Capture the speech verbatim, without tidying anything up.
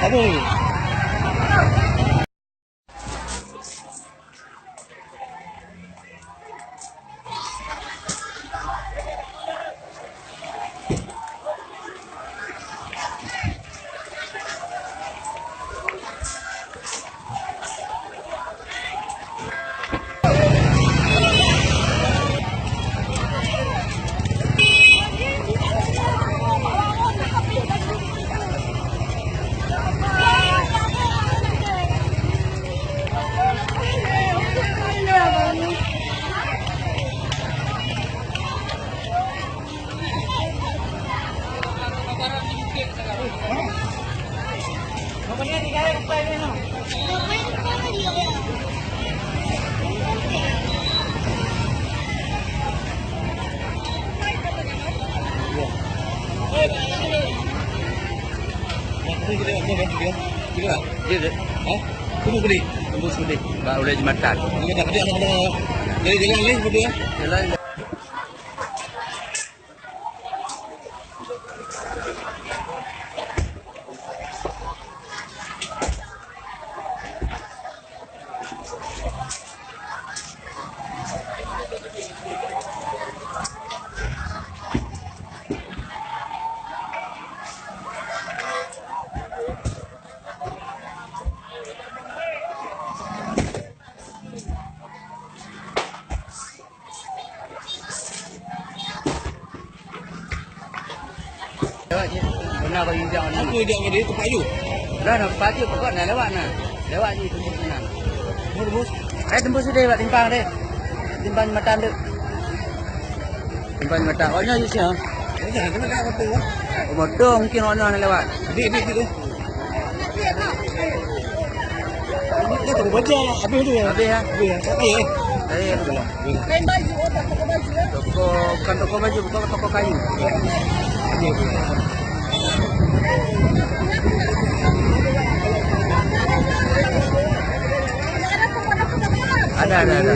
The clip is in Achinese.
Aduh. Dia, dia. Hah? Tunggu pedih. Tunggu pedih. Bak ulèe jembatan. Tunggu dah, dia ada, ada. Jadi jalan ni, betul ya? Jalan. Lewat je. Beuna bagi ijak ni. Aku ijak tadi tempat you. Dah, dah tempat you, pokok na lewat na. Lewat je tembus na. Tembus, tembus. Eh, tembus deh, bak simpang deh. Simpang mata deh. Simpang mata. Oh, nyoe je sini. Oh, jangan kena kat motor. Oh, motor mungkin orang na lewat. Dik, dik, dik. Dia tunggu baja, habis tu. Habis, ya? Habis, ya? Habis, ya? Habis. Toko, bukan toko baju, bukan toko kayu. Habis, habis. Ada, ada, ada.